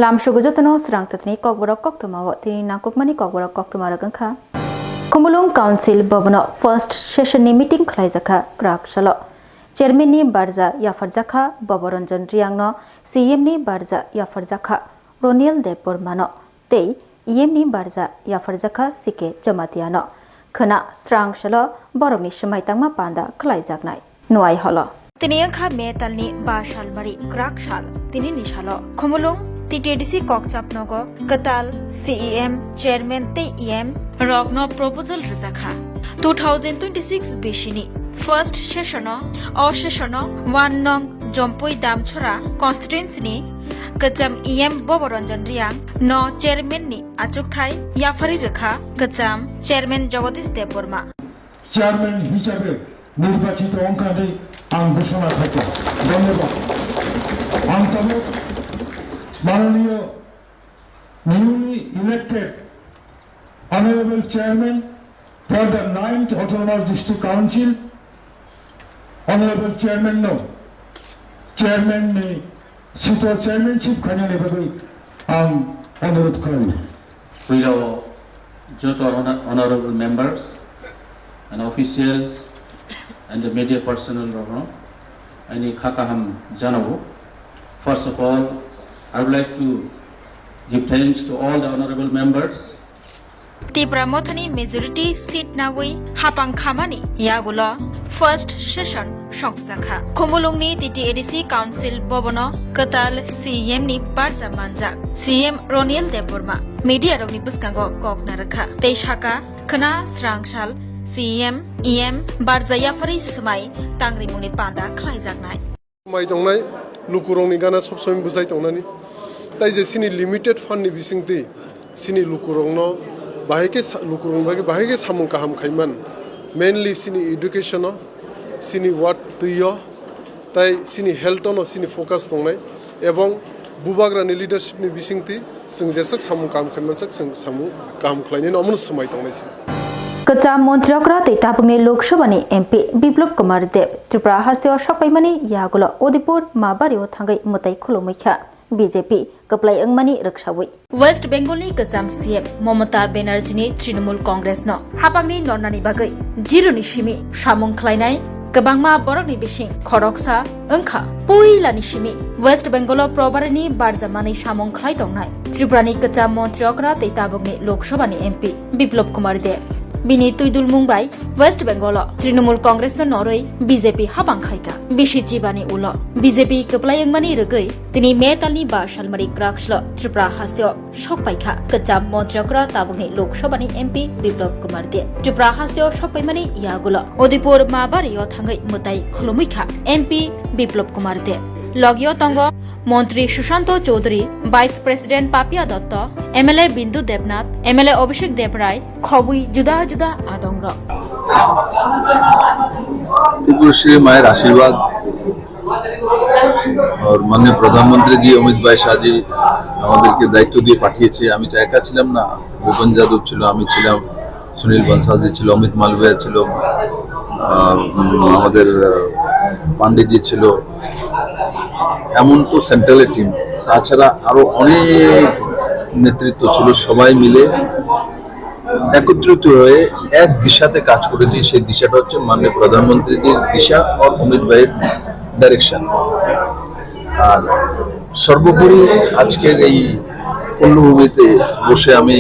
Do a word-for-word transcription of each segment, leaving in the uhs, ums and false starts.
Lamsugo jotono srang twtwni kokborok koktwmao tini nangkukmani kokborok koktwma rwgwngkha. Khumulwng Council Bhavan-o first session ni meeting khwlaijakha kwrak salo. Chairman ni barja yapharjakha Bhabaranjan Riyang no, C M ni barja yapharjakha Roniel Debbarma no tei E M ni barja yapharjakha C K Jamatia no. Khwna srang salo borokni swmai tangma panda khwlaijaknai. Nuai holo. Tini wngkha May talni ba salmari kwrak sal. Tinini salo Khumulwng T T A D C kokchap nogo kwtal C E M, chairman tei E M rokno proposal rwjakha. Two thousand twenty-six bisini first session o, o session o one nong Jompui Damchora constituency ni kwcham E M Bhabaranjan Riyang no chairman ni achukthai yapharwi rwkha kwcham chairman Jagadish Debbarma. Chairman হিসাবে নির্বাচিত অঙ্কানি আং ঘোষণা থাকো। ধন্যবাদ। আং তবে মাননীয় newly elected honorable chairman for the ninth Autonomous District Council, honorable chairman no chairman ni sito chairmanship khainani bagwi ang onurodh khlaio. Puilao joto honor-, honorable members and officials and the media personnel rokno ani kha kaham janao. First of all, I would like to give thanks to all the honorable members. Tipra Mothani majority seat nawi hapang khamani yagulo first session songjakha. Khumulwngni T T A D C Council Bhavan-o kwtal C M ni barja manjak C M Roniel Debbarma media rokni bwskango kok narwkha tei saka khwna srang sal C M, E M barja yapharwi swmai tangrimungni panda khlaijaknai. Mai tongnai lukurokni gana sob somoi bwchai tongnani. Tai je chini limited fund ni bisingtwi chini lukurokno bahai khe sa-, lukurokni bagwi bahai khe samung kaham khaiman. Mainly chini education o, chini ward twi o, tai chini health o no chini focus tongnai. Ebong bubagrani leadership ni bisingtwi chwng jeswk samung kaham khaimansak chwng samung kaham khlainani omono swmai tongnai chini. Kwcham montri okra tei tabukni Lok Sabha ni M P Biplop Kumar Deb Tripura hasteo sokpaimani yagulo Udaipur Mabari o thangwi mwtai khulumwi kha. B J P kwplai wngmani rwksawi. West Bengal ni kwcham C M Mamata Banerjee ni Trinamool Congress no hapangni nornani bagwi zero ni simi samung khlainai kwbangma borokni bising khoroksa wngkha puilani simi West Bengal o probari ni barjamani samung khlai tongnai Tripura ni kwcham montri okra tei tabukni Lok Sabha ni M P Biplop Kumar Deb. Bini twidulmung bai West Bengal o Trinamool Congress no norwi B J P hapang khaikha. Bisi chibani ulo B J P kwplai wngmani rwgwi tini May talni ba salmari kwrakslo Tripura hasteo sokpaikha kwcham montri okra tabukni Lok Sabha ni M P Biplop Kumar Deb. Tripura hasteo sokpaimani yagulo Udaipur Mabari o thangwi mwtai khulumwi kha M P Biplop Kumar Deb. Logio tongo Montri Sushanto Chowdhury, Vice President Papia Dotto, M L A Bindu Debnath, M L A Abhishek Debrai, khobwi juda juda adongrok. ত্রিপুরশ্রী মায়ের আশীর্বাদ। আর মাননীয় প্রধানমন্ত্রী জি অমিত ভাই শাহজি আমাদেরকে দায়িত্ব দিয়ে পাঠিয়েছে। আমি তো একা ছিলাম না, ভূপেন যাদব ছিল, আমি ছিলাম, সুনীল বনসালজি ছিল, অমিত মালভিয়া ছিল, আহ, উম, আমাদের, আহ, পান্ডেজি ছিল, এমন তো সেন্ট্রালের টিম, তাছাড়া আরো অনেক নেতৃত্ব ছিল। সবাই মিলে একত্রিত হয়ে এক দিশাতে কাজ করেছি। সেই দিশাটা হচ্ছে মাননীয় প্রধানমন্ত্রীজির দিশা আর অমিত ভাইয়ের ডাইরেকশন। আর সর্বোপরি আজকের এই পুণ্যভূমিতে বসে আমি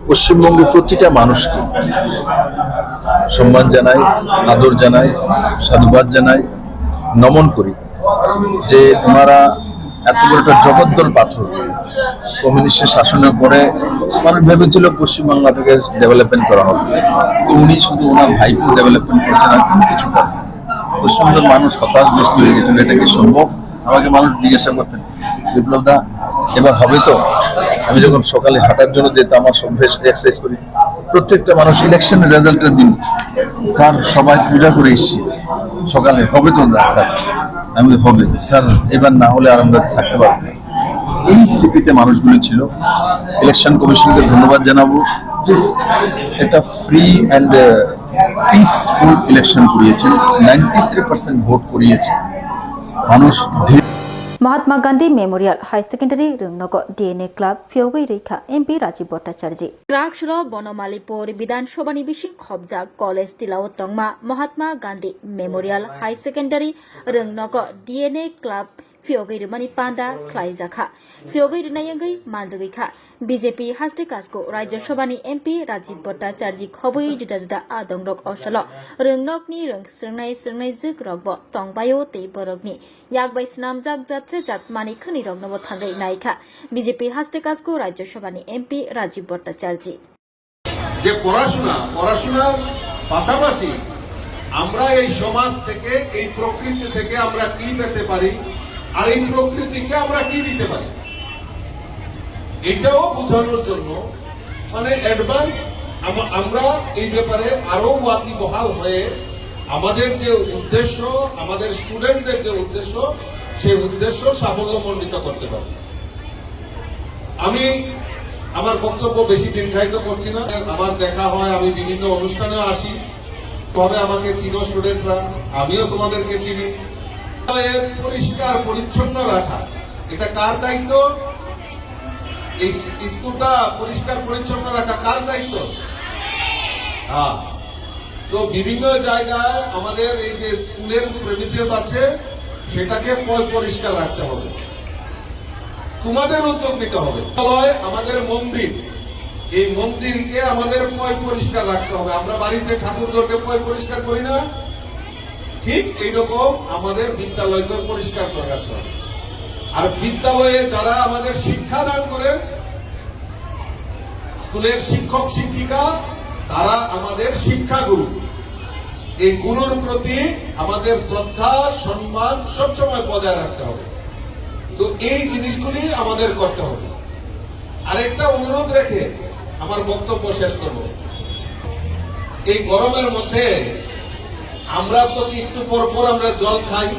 পশ্চিমবঙ্গের প্রতিটা মানুষকে সম্মান জানাই, আদর জানাই, সাধুবাদ জানাই, নমন করি যে ওনারা এত বড় একটা জগদ্দল পাথর, কমিউনিস্টের শাসনের পরে মানুষ ভেবেছিল পশ্চিমবাংলাটাকে ডেভেলপমেন্ট করা হবে, তো উনি শুধু ওনার ভাইপো ডেভেলপমেন্ট করছেন, আর কোনো কিছু করেন। পশ্চিমবঙ্গের মানুষ হতাশগ্রস্ত হয়ে গেছিল, এটা কি সম্ভব? আমাকে মানুষ জিজ্ঞাসা করতেন, "বিপ্লব দা, এবার হবে তো?" আমি যখন সকালে হাঁটার জন্য যেতাম, আমার অভ্যেস, এক্সারসাইজ করি, প্রত্যেকটা মানুষ ইলেকশনের রেজাল্টের দিন, "স্যার, সবাই পূজা করে এসছি, সকালে হবে তো দা স্যার?" আমি বলি, "হবে স্যার, এবার না হলে আর আমরা থাকতে পারবো না।" এই স্থিতিতে মানুষগুলি ছিল। ইলেকশন কমিশনকে ধন্যবাদ জানাবো যে একটা ফ্রি অ্যান্ড পিসফুল ইলেকশন করিয়েছে, নাইনটি থ্রি পার্সেন্ট ভোট করিয়েছে মানুষ। ধীরে Mahatma Gandhi Memorial High Secondary Rwngnogo D N A Club phiyogwi rwikha M P Rajiv Bhattacharjee. Raksro Bonomalipur Bidhan Sabhani bising khobjak college tilao tongma Mahatma Gandhi Memorial High Secondary Rwngnogo D N A Club phiyogwi rwmani panda khlaijakha. Phiyogwi rwnai wngwi manjagwi kha. B J P haste kasku Rajya Sabhani M P Rajiv Bhattacharjee khobwi juda juda adongrok osalo rwngnokni rwng srwngnai srwngnaijwkrokbo tongbaio tei borokni yak bai swnamjak jatrejak manwi khwniroknobo thangwi naikha B J P haste kasku Rajya Sabhani M P Rajiv Bhattacharjee. যে পড়াশোনা, পড়াশোনার পাশাপাশি আমরা এই সমাজ থেকে, এই প্রকৃতি থেকে আমরা কি পেতে পারি, আর এই প্রকৃতিকে আমরা কি দিতে পারি, এটাও বোঝানোর জন্য, মানে, অ্যাডভান্স আমরা এই ব্যাপারে আরো ওয়াকিবহাল হয়ে আমাদের যে উদ্দেশ্য, আমাদের স্টুডেন্টদের যে উদ্দেশ্য, সেই উদ্দেশ্য সাফল্যমণ্ডিত করতে পারি। আমি আমার বক্তব্য বেশি দীর্ঘায়িত করছি না। আমার দেখা হয়, আমি বিভিন্ন অনুষ্ঠানেও আসি, তবে আমাকে চিনো স্টুডেন্টরা, আমিও তোমাদেরকে চিনি। এর পরিষ্কার পরিচ্ছন্ন রাখা, এটা কার দায়িত্ব? এই স্কুলটা পরিষ্কার পরিচ্ছন্ন রাখা কার দায়িত্ব? হ্যাঁ। তো বিভিন্ন জায়গায় আমাদের এই যে স্কুলের প্রেমিসেস আছে, সেটাকে পয় পরিষ্কার রাখতে হবে। তোমাদের উদ্যোগ নিতে হবে। বিদ্যালয় আমাদের মন্দির, এই মন্দিরকে আমাদের পয় পরিষ্কার রাখতে হবে। আমরা বাড়িতে ঠাকুর ঘরকে পয় পরিষ্কার করি না, ঠিক এইরকম আমাদের বিদ্যালয়কে পরিষ্কার করে রাখতে হবে। আর বিদ্যালয়ে যারা আমাদের শিক্ষা দান করে, স্কুলের শিক্ষক শিক্ষিকা, তারা আমাদের শিক্ষাগুরু। এই গুরুর প্রতি আমাদের শ্রদ্ধা, সম্মান সবসময় বজায় রাখতে হবে। তো এই জিনিসগুলি আমাদের করতে হবে। আরেকটা অনুরোধ রেখে আমার বক্তব্য শেষ করব। এই গরমের মধ্যে আমরা তো একটু পর পর আমরা জল খাই,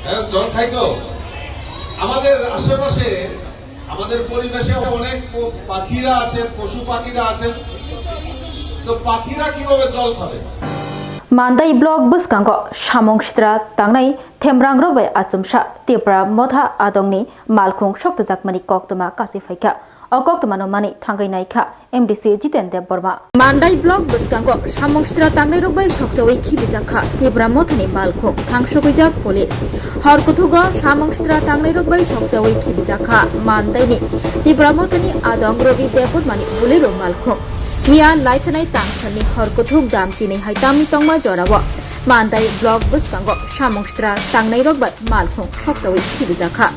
হ্যাঁ, জল খাই তো। আমাদের আশেপাশে, আমাদের পরিবেশে অনেক প-, পাখিরা আছে, পশু পাখিরা আছে, তো পাখিরা কিভাবে জল খাবে? Mandai block bwskango samung sitra tangnai themrangrok bai achomsa Tipra Motha adongni malkhung soktojakmani koktwma kasi phaikha. O koktwmano manwi thangwi naikha M D C Jiten Debbarma. Mandai block bwskango samung sitra tangnairok bai sokjawi khibijakha Tipra Mothani malkhung, thangsokuijak police. Hor kuthugo samung sitra tangnairok bai sokjawi khibijakha Mandaini Tipra Mothani adong Robi Debbarmani Bolero malkhung. Miya laithanai tangsalni hor kuthuk damchini hai tamni tongma jorao Mandai block bwskango samung sitra tangnairok bai malkhung sokjawi khibijakha.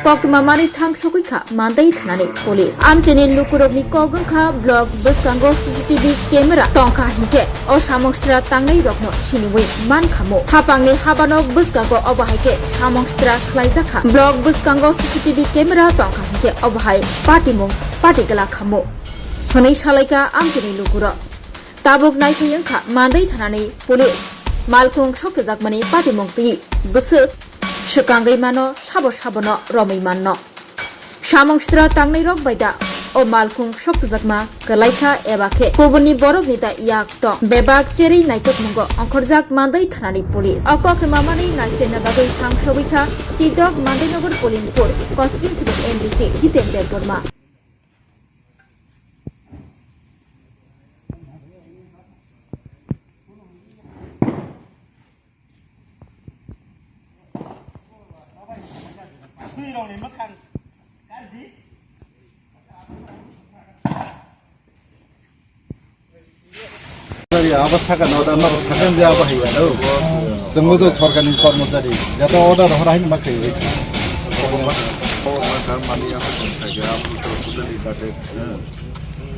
Koktwma manwi thang sokwi kha Mandai thanani police. Amchini lukurokni kok wngkha block bwskango C C T V camera tongkha hinkhe o samung sitra tangnairokno siniwi mankhamu. Hapangni habanok bwskango obo hai khe samung sitra khlaijakha. Block bwskango C C T V camera tongkha hinkhe obo hai patimung pati glak khamu hwnwi salaikha amchini lukurok. Tabuk naithai wngkha Mandai thanani police. Malkhung soktojakmani patimung twi bwswk swkangwi mano sabo sabono romwi manno. Samung sitra tangnairok bai da o malkhung soktojakma kwlaikha eba khe kubunni borokni da yak tong? Bebak cherwi naitokmungo ongkhorjak Mandai thanani police. O koktwma manwi naichomna bagwi thang sogwi kha Chidok Mandainagar Polimpur constituency ni M D C Jiten Debbarma. Abo saka no da, no saka je abo hai ya, no. Sengmo do sorkar ni kormochari, jato order hora hai ma kai.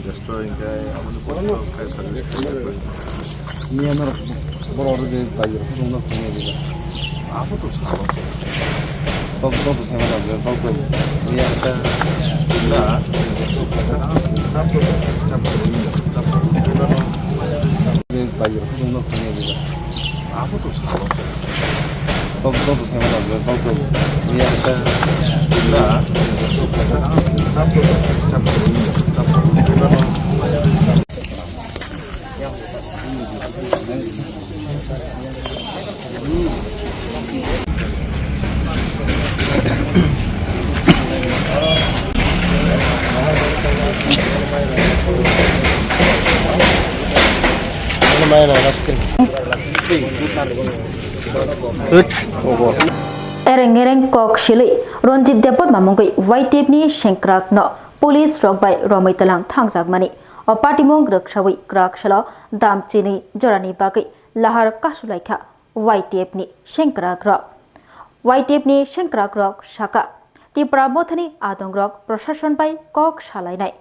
Destroy hingke aboni pore khe fire service khe. Niya no boro oro je bai ro no thangya je. Abo to sabo. Tok tok to sama da tok tok. Niya ta. Na. Stop to, stop to, stop to. Je bai ro no thangya je. Abo to sabo. Tok tok to sama da tok tok. Niya ta. Na. Stop to, stop to, stop to. Ereng ereng kok silwi Ranjit Debbarma mungwi Y T F ni sengkrak no police rok bai romwi tlang thangjakmani. O patimung rwksawi kwrak salo dam chini jorani bagwi lahar kasulaikha Y T F ni sengkrak rok. Y T F ni sengkrak rok saka, Tipra Mothani adong rok prosason bai kok salainai.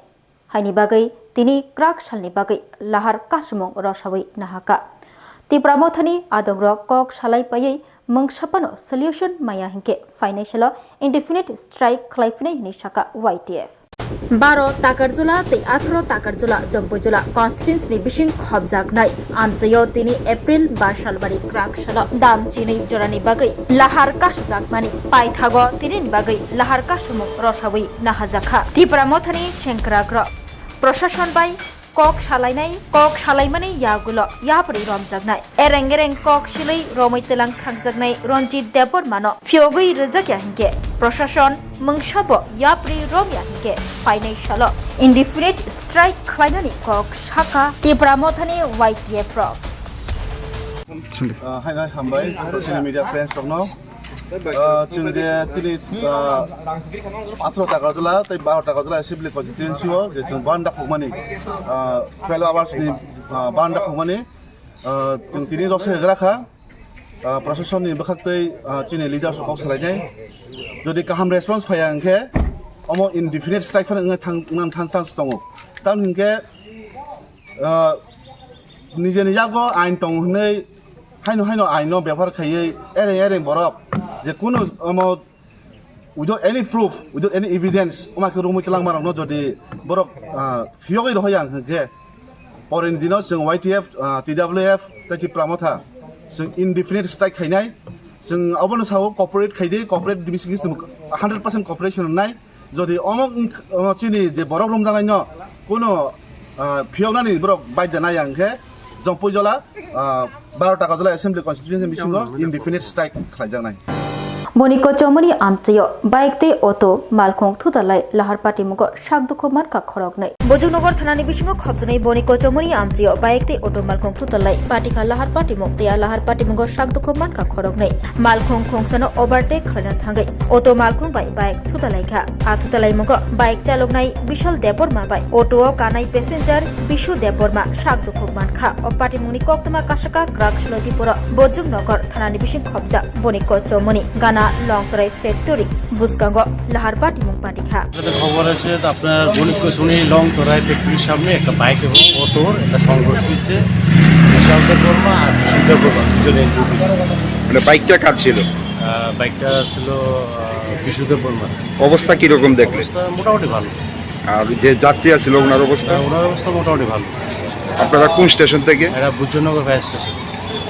Haini bagwi tini kwrak salni bagwi lahar kasumung rosawi nahaka. Tipra Mothani adongrok kok salai paiwi mungsa phano solution maya hinkhe phainai salo indefinite strike khlai phinai hinwi saka Y T F. Baro Takarjula tei atharo Takarjula Jompoijola constituency ni bising khobjaknai amchaio tini April ba salbari kwrak salo dam chinwi jorani bagwi lahar kasjakmani paithago tinini bagwi lahar kasumung rosawi nahajakha. Tipra Mothani sengkrakrok prosason bai kok salainai, kok salaimani yagulo yapri romjaknai. Ereng ereng kok silwi romwi tlang thangjaknai Ranjit Debbarmano phiyogwi rwjakya hinkhe prosason mungsabo yapri romya hinkhe phainai salo indefinite strike khlainani kok saka Tipra Mothani Y T F rok. Ah, hai, hai, hambai, social media friends rokno. Ah, chwng je tini, ah, atharo Takarjula tei baro Takarjula Assembly Constituency o je chwng banda khokmani, ah, twelve hours ni, ah, banda khokmani, ah, chwng tini rok se gra kha, ah, proshasonni bwkhak tei, ah, chini leaders rok salainai. Jodi kaham response phaiya hwnkhe omo indefinite strike phano wngwi thang, wngna thang chance tongo. Tamoni hwnkhe, ah, nijeni yago ain tong hwnwi haino haino aino bebhar khaiwi ereng ereng borok je kunu omo without any proof, without any evidence, omo khe romwi twlangmarokno jodi borok, ah, phiyogwi rohoya hwnkhe, poreni dino chwng Y T F, ah, T W F tei Tipra Motha chwng indefinite strike khainai. Chwng abono sao cooperate khaidi, cooperate bisingtwi chwng hundred percent cooperation rwnai. Jodi omo wng-, omo chini je borok romjaknaino kuno, ah, phiyoknani borok baidya nai ang khe Jompoijola, ah, baro Takarjula Assembly Constituency bisingo indefinite strike khlaijaknai. Boni kochomoni amchaio bike tei auto malkhung thutalai lahar patimungo sak dukhu mankha khoroknwi. Bojongnagar thanani bisingo khopjaknai boni kochomoni amchaio bike tei auto malkhung thutalai patikha lahar patimung tei a lahar patimungo sak dukhu mankha khoroknwi. Malkhung khungsano overtake khlaina thangwi auto malkhung bai bike thutalaikha. A thutalaimungo bike chaloknai Bishal Debbarma bai auto o kanai passenger Bishu Debbarma sak dukhu mankha. O patimungni koktwma kasaka kwrak Silotipuro Bojongnagar thanani bising khopjak. Boni kochomoni gana Longtrai factory bwskango lahar patimung patikha. যেটা খবর আছে, আপনার বণিক কচুমনি লংতরাই ফ্যাক্টরির সামনে একটা বাইক এবং অটোর একটা সংঘর্ষ হয়েছে। বিশাল দেববর্মা আর বিষ্ণু দেববর্মা দুজনে ইনজুর্ড হয়েছে। মানে বাইকটা কার ছিল? আহ, বাইকটা ছিল, আহ, বিষ্ণু দেববর্মার। অবস্থা কিরকম দেখলেন? অবস্থা মোটামুটি ভালো। আর যে যাত্রী আছিল ওনার অবস্থা? হ্যাঁ, ওনার অবস্থা মোটামুটি ভালো। আপনারা কোন স্টেশন থেকে? এরা বুদ্ধনগর ফায়ার স্টেশন।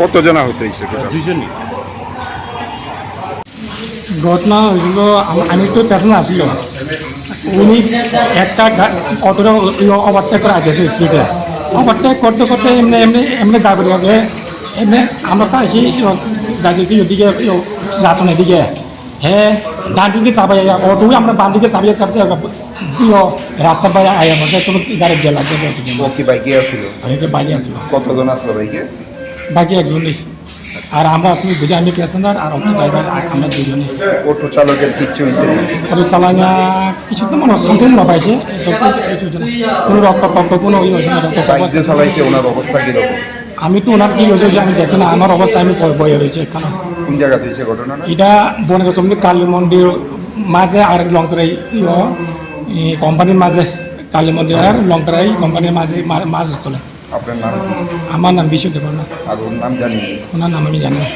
কতজন আহত হয়েছে টোটাল? দুইজনই। ঘটনা হয়েছিল, আম-, আমি তো পেছনে আসিল। উনি একটা গা-, অটোটা ওভারটেক করে আসছে স্পিডে। ওভারটেক করতে করতে এমনি, এমনি, এমনি দাবড়িয়ে এমনি আমরা তো আসি, যাচ্ছি ওদিকে, রাতনের দিকে। হ্যাঁ, ডান দিকে চাপাই, অটো আমরা বাম দিকে চাপিয়ে চাপিয়ে, ইয়ো, রাস্তা পায়ে আয়া বসে, কোনো গাড়ি গেল, ও কি বাইকে আসছিল? আমি তো বাইকে আসছিল। কতজন আসলো বাইকে? বাইকে একজনই। আর আমরা আসলে বুঝে আমি প্যাসেঞ্জার আর অটো ড্রাইভার, আ-, আমরা দুজনই। অটো চালকের কিচ্ছু হয়েছে না? অটো চালানা কিছু তো মনে হয় সামথিং না পাইছে, তো কিছু হয়েছে না। কোনো রক্ত টক্ত কোনো ইয়ে হয়েছে না, রক্ত বাইক যে চালাইছে ওনার অবস্থা কিরকম? আমি তো ওনার কি হয়েছে আমি দেখছি না, আমার অবস্থা আমি ভয়, ভয়ে রয়েছে এখানে। কোন জায়গাতে হয়েছে ঘটনাটা? এটা বনগাঁ চমনি কালী মন্দির মাঝে আর লংতরাই, ইয়ো, ই, কোম্পানির মাঝে, কালী মন্দির আর লংতরাই কোম্পানির মাঝে মা-, মাঝ তলে। আপনার নাম কি? আমার নাম বিশ্বদেব বর্মা। আর ওর নাম জানি? ওনার নাম আমি জানি না।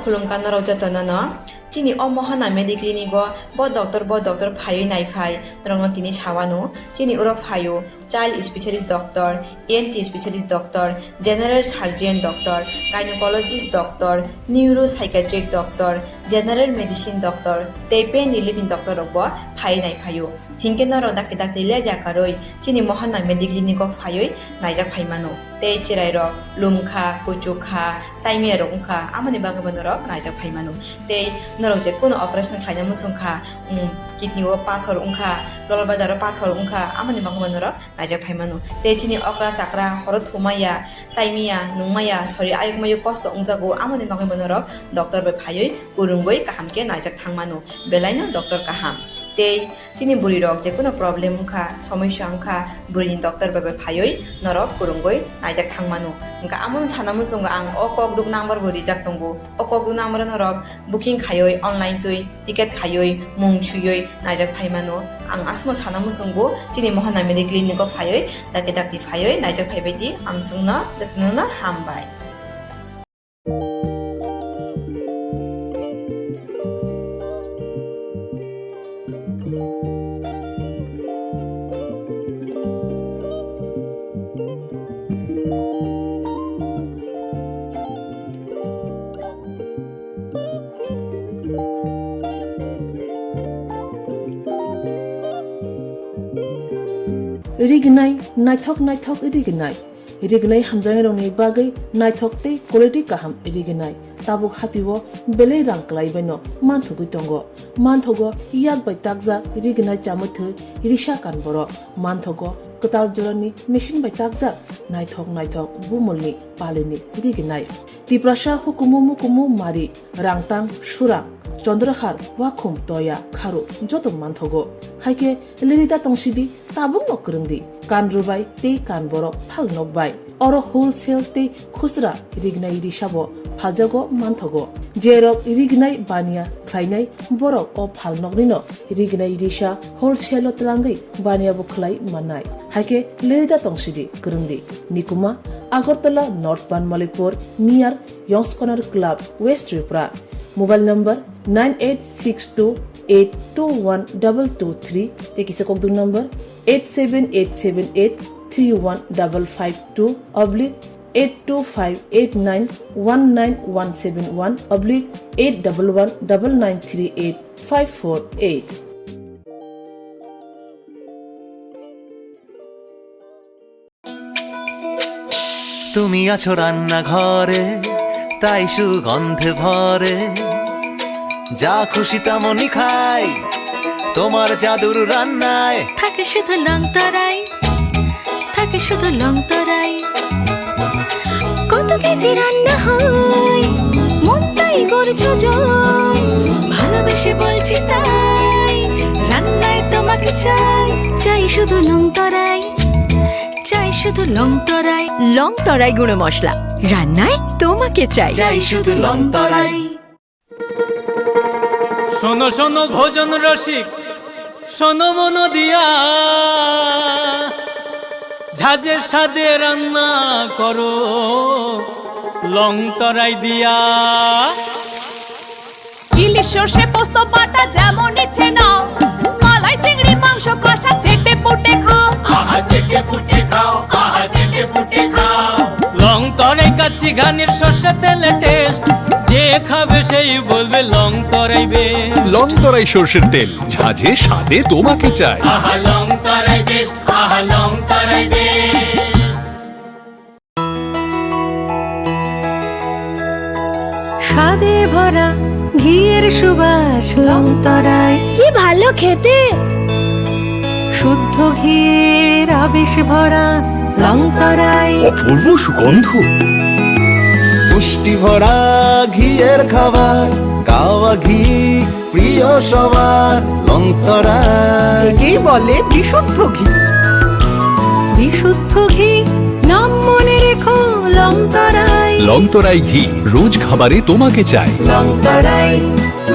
Khulumkha norok jotono no. Chini o Mohana Mediclinic o bo doctor, bo doctor phaiwi naiphai norokno tini sawano. Chini oro phaio child specialist doctor, E N T specialist doctor, general surgeon doctor, gynecologist doctor, neuropsychiatric doctor, general medicine doctor tei pain relief ni doctor rok bo phaiwi naiphaio. Hinkhe norok dakti dakti ler yakarwi chini Mohana Mediclinic o phaiwi naijak phaimano. Tei chwrairok lumkha, kuchukha, chaimiyarok wngkha, amoni bagwi bo norok naijak phaimano. Tei norok je kuno operation khlaina muchungkha, um, kidney o pathor wngkha, gallbladder o pathor wngkha, amoni bagwi bo norok naijak phaimano. Tei chini okra chakra horo thumaya, chaimaya, nungmaya, sori ayuk mayuk kosto wngjago, amoni bagwi bo norok doctor bai phaiwi kwrwngwi kaham khe naijak thangmano. Belaino doctor kaham. Tei chini bwrwi rok je kuno problem wngkha, somosya wngkha, bwrwini doctor bai bai phaiwi norok kwrwngwi naijak thangmano. Hwnkha amoni sana muchungo ang o kokduk number bo rijak tongo. O kokduk number o norok booking khaiwi online twi ticket khaiwi mung suiwi naijak phaimano. Ang aswkno sana muchungo chini Mohana Mediclinic o phaiwi dakti dakti phaiwi naijak phaibai di. Amswkno jotono no hambai. Rignai, naithok naithok rignai. Rignai hamjaknairokni bagwi naithok tei quality kaham rignai. Tabuk hatio belai rang kwlaibaino manthogwi tongo. Manthogo yak bai takjak rignai chamwi thwi risa kan borok. Manthogo kwtal jorani machine bai takjak naithok naithok bumulni palini rignai. Tiprasa hukumu mukumu mari, rangtang, surang, chondrahar, wakhum, toya, kharu joto manthogo. Haikhe lirida tongsidi, tabukno kwrwngdi. Kan rwbai tei kan borok phalnok bai. Oro wholesale tei khusra rignai risabo phaljago manthogo. Jerok rignai baniya khlainai borok o phalnoknino rignai risa wholesale o twlangwi baniya bo khlai mannai. Haikhe lirida tongsidi, kwrwngdi. Nikuma, Agartala North Banmalipur, near Yongs Corner Club, West Tripura. Mobile number nine eight six two eight two one double two three, tei kisa kokduk number eight seven eight seven eight three one double five two oblique eight two five eight nine one nine one seven one oblique eight double one double nine three eight five four eight. তুমি আছো রান্নাঘরে, তাই সুগন্ধে ভরে। যা খুশি তেমনই খাই, তোমার জাদুর রান্নায়। থাকে শুধু লং তরাই, থাকে শুধু লং তরাই। কত কেজি রান্না হয়, মনটাই করছো জয়। ভালোবেসে বলছি তাই, রান্নায় তোমাকে চাই। চাই শুধু লং তরাই, চাই শুধু লং তরাই। লং তরাই গুঁড়ো মশলা, রান্নায় তোমাকে চাই। চাই শুধু লং তরাই। শোনো শোনো ভোজন রসিক, শোনো মন দিয়া, ঝাঁঝের স্বাদে রান্না করো লং তরাই দিয়া। ইলিশ সর্ষে পোস্ত বাটা যেমন ইচ্ছে নাও, মালাই চিংড়ি মাংস কষা চেটে পুটে খাও। আহা চেটে পুটে খাও, আহা চেটে পুটে খাও। লং তরাই কাচ্চি ঘানির সর্ষে তেলে টেস্ট, যে খাবে সেই বলবে লং তরাই বেস্ট। লং তরাই সর্ষের তেল, ঝাঁঝে স্বাদে তোমাকে চাই। আহা লং তরাই বেস্ট, আহা লং তরাই বেস্ট। স্বাদে ভরা ঘিয়ের সুবাস লং তরাই। কি ভালো খেতে। শুদ্ধ ঘিয়ের আবেশ ভরা লং তরাই। অপূর্ব সুগন্ধ। পুষ্টি ভরা ঘিয়ের খাবার, গাওয়া ঘি প্রিয় সবার লং তরাই। একেই বলে বিশুদ্ধ ঘি। বিশুদ্ধ ঘি, নাম মনে রেখো লং তরাই। লং তরাই ঘি, রোজ খাবারে তোমাকে চাই। লং তরাই,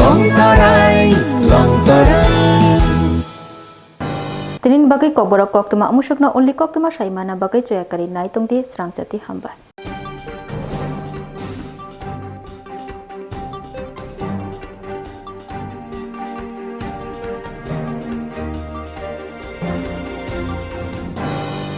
লং তরাই, লং তরাই। Tini bagwi kokborok koktwma, omo sukno only koktwma saimana bagwi choya kari nai tongdi, srang chati hambai.